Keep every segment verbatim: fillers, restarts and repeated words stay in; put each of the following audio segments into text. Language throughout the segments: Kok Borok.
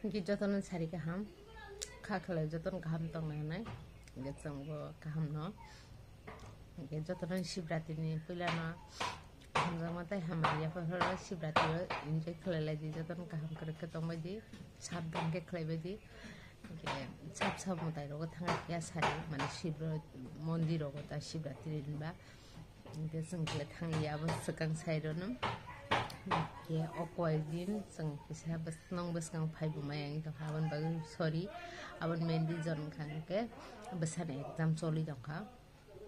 Hwnkhe jotono sari kaham, kha khlai jotono kaham tongna hwnwi, hwnkhe chwngbo kaham no. Hwnkhe jotono Shivratri ni puila no hamjakma tei hamya yaphar pharo Shivratri o enjoy khlai lai di, jotono kaham kwrwk khe tong bai di, sabdhan khe khlai bai di. Hwnkhe sab sab mwtai rogo thangwi ya sari mane Shivra mondir rogo ta Shivratri hinba. Hwnkhe chwng khe thangya abo swkang side o no. Hwnkhe o koi din chwng kisa bwskang bwskang phai bo maya wng tongkha, aboni bagwi sorry, aboni main reason wngkha hwnkhe bwsani exam choli tongkha.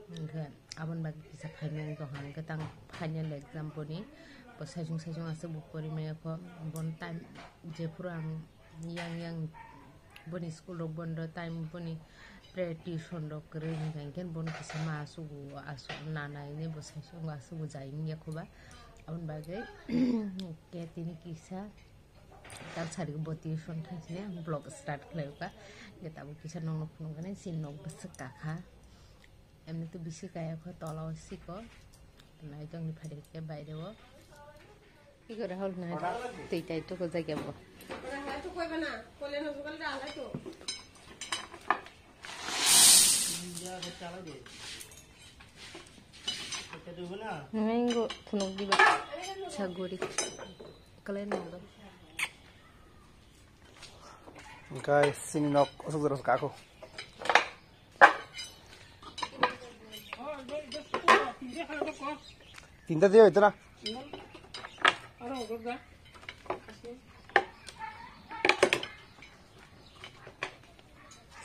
Hwnkhe aboni bagwi kisa phai maya wng tongkha, hwnkhe tang final exam boni bo saichung saichung aswk bo pori maya kho, bon time jephuru ang yang yang boni school rok bondo time boni pre tuition rok kwrwi hwnkha hwnkhe bono kisa ma asugo asuk nanai ni bo saichung asuk bo jai wngya kho ba aboni bagwi ke tini kisa tal sari bo tuition thang sini ang vlog start khlai kha hwnkhe tabuk kisa nokno phunukgani chini nok bwswk kakha emni to bisi kaya kho tola o siko nai tongni phari khe baire o. Iko Rahul nai tei tai to ko jagya bo. Mango phunuk diba saguri kalen mango. Guys, sini nok osok jora kako. Tinta dia itu na.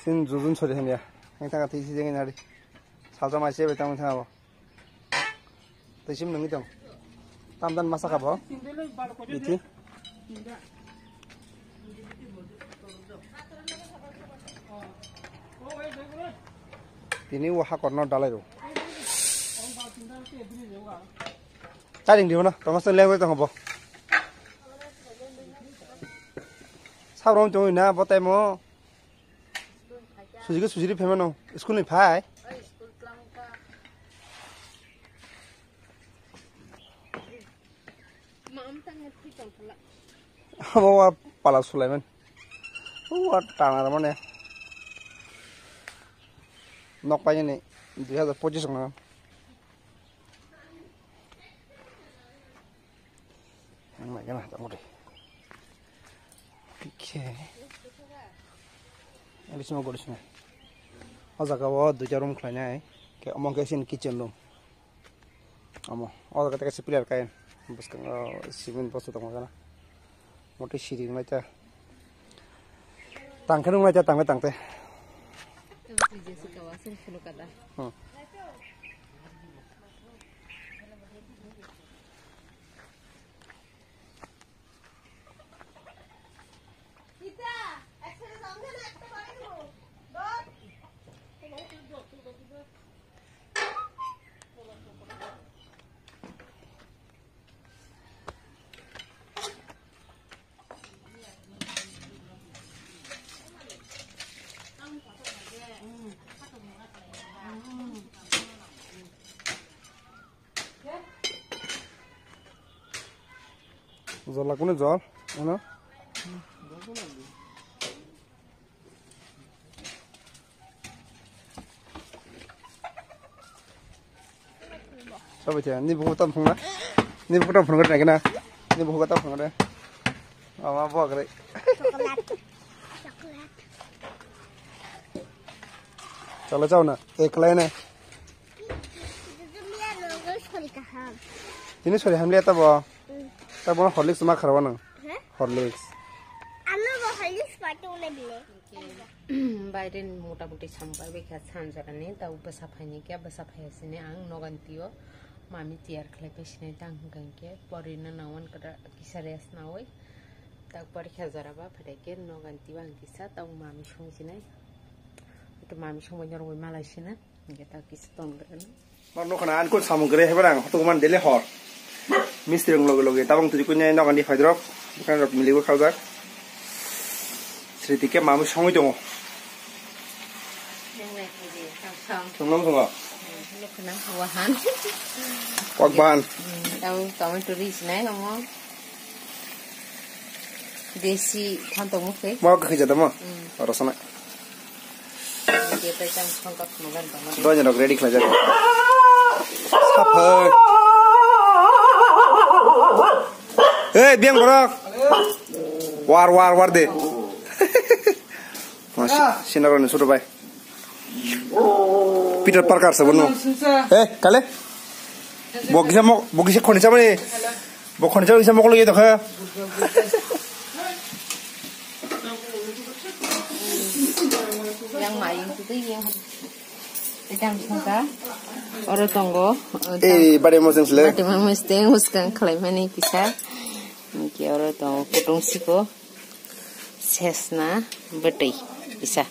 Sin jujun sori hamya. Yang tanga tisi jengin hari. Salsa mai sebe tang tanga bo. Tei sim nungwi tong. Tamdan masa kha bo. Iti. Tini o hakor no dalai ro. Charing dibo na, tongma song lengwi tong bo. Sabrom tongwi na bo tei mo. Sujigi sujiri phaima no school ni phai. Amo wa pala sulaiman. Wa tana mane. Nok paini dui hazar pochis no. Ang naikhe na tamo de. Oke. Ang bisingo gorisna. O jaga o duita room khlainai. Ke omo khe sini kitchen room. Omo. O jaga tei kaisa pillar kain. Bwskango cement bosta tongma gana. Motwi siri wngnai ta. Tangkhe nungnai ta tangkhe tangte. Hmm. Jol lagbo na jol, ano? Sabai te, ni buku tam phungna? Ni buku tam phungna kena? Ni buku tam phungna? Mama buak re. Chocolate. Chocolate. Chalo chao na, eklai na. Dudu miya logo sori kaham. Tini sori hamliya tabo. Hmm. Tabo Horlicks ma kharwa nang. He? Horlicks. Ano bo Horlicks pati ule bile. Baire ni mota moti samung bai bai kha sanjorani tau bwsa phaini khe bwsa phaiya sini ang nogan tio mami tiyar khlai pai sinai tang hwnkha hinkhe pori no nawan kisa rest nawi tak pori kha jora ba phai khe nogan tio ang kisa tau mami song sinai to mami song bai norok bai malai sina. Hingke ta kisa tong rwgwno. Mar nokha na ani kok samung kwrwi haibar ang hotok man daily hor. Mistri rok loge loge tabang twi kuinai nokani phaidrok. Bukan rok miligo khaljak. Sriti ke mamu songwi tongo. Nung nai khaidi, tong song. Songnom songo. Hmm, nukha nang wahan. Kok bahan. Hmm, tau tomato ri sinai omo. Desi than tongmukhe. Mo khe jada mo. Rosana. Doi jana ready khlai jago. Saphai. Hey, biang borok. War, war, war de. Sinaroni sudu bai. Peter Parker sabo no. Eh, kale? Bo kisa mo, bo kisa khoni chabani. Bo khoni chabani kisa mokol ye dokha. Yang mayung tu yang. Yang sangka. Oro tongo. Eh, bade mo sing sile. Bade mo sing muskang khlai mani kisa. Ki oro tongo kutung siko. Sesna bwtwi kisa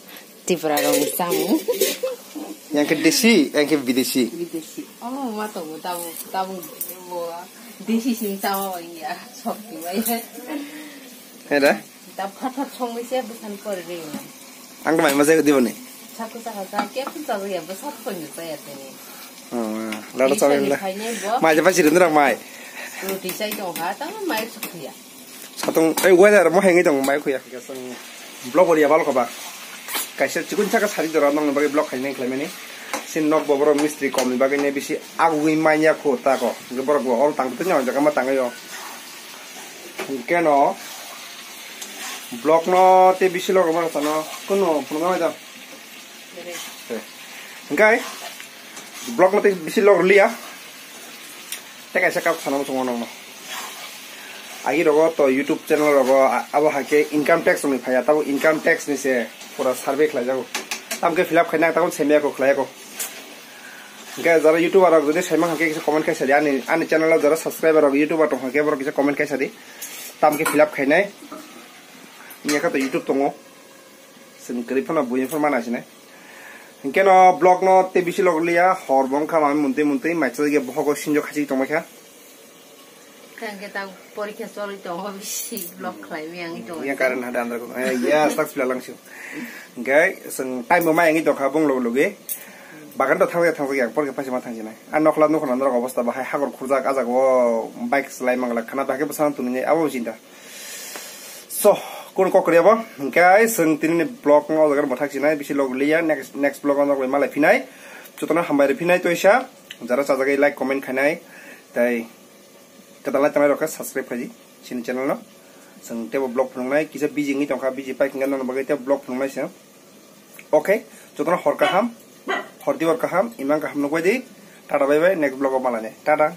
Tripura rokni chamung. Yang khe desi, yang khe bidesi. Bidesi. Oh, ma tongo tabuk, tabuk bo desi sing chama bai ya, sokti bai. He da? Da phat phat songwi se bwsani pore ri. Ang to mai ma jai diboni. Satu saka sa ke pun sa ya, bwsat ko ni sa ya tene. Oh, lada sa ya. Mai jaba sirindra mai. Roti sai tong ha, tamo mai sukhiya. Satung, ei, weather mo hengwi tong, mai khuya. Vlog bo riya bal khoba. Kaisa chikun chaka sari dora nongni bagwi vlog khainai khlaimani. Sin nok bo borok mistri komni bagwi ne bisi agwi manya kho ta ko. Hwnkhe borok bo ol tang twi nang jaga ma tangwi o. Hwnkhe no vlog no tei bisi log rwma rwchano kuno phunukna mai da. Hwnkhe vlog no tei bisi log rwliya. Tei kaisa kok sana muchungo nongno. Agi rogo to YouTube channel rogo a-, abo hai khe income tax rokni phaiya, tabo income tax ni se pura survey khlaijago. Tamo khe fill up khaina ang tamo semiya kho khlaiya kho. Hwnkhe jara YouTuber rok jodi saimang khe kisa comment khaisa di, ani, ani channel o jara subscriber rok YouTuber tong khe borok kisa comment khaisa di. Tamo khe fill up khainai. Nya kha to YouTube tongo. Chwng kwrwi phano buini phano mana sinai. Hinkhe no vlog no tei bisi log liya, hor bo wngkha mami muntui muntui, mai chajak ya bohogo sinjo khachik tongmai kha. Hinkhe tang porikha choli tongo, bisi vlog khlai mi ang tongo. Ya current hada andar ko. Eh, ya, tak sila langsung. Hinkhe chwng time bo mai ang tongkha bung log logi. Bagan to thangya thangya porikha paisa ma thangsinai. A nokla nokla norok obosta bahai hagor khurjak, a jaga o bike chlai mangla khana bahai bwsano tunui abo chinta. So, kun kok kriya bo, hingke ai, chwng tini ni vlog no o jaga mwthak sinai, bisi log liya, next, next vlog no malai phinai, jotono hambai rw phinai, toisa, jara chajagwi like, comment khainai, tei kwtal lai tongnai rok khe subscribe khaidi, chini channel no, chwng tebo vlog phunuknai, kisa busy wngwi tongkha, busy pai khinga nokni bagwi tebo vlog phunuknai se. Okay, jotono hor kaham, hor dibar kaham, imang kaham nukbai di, tata bye bye, next vlog o malai nai, tata.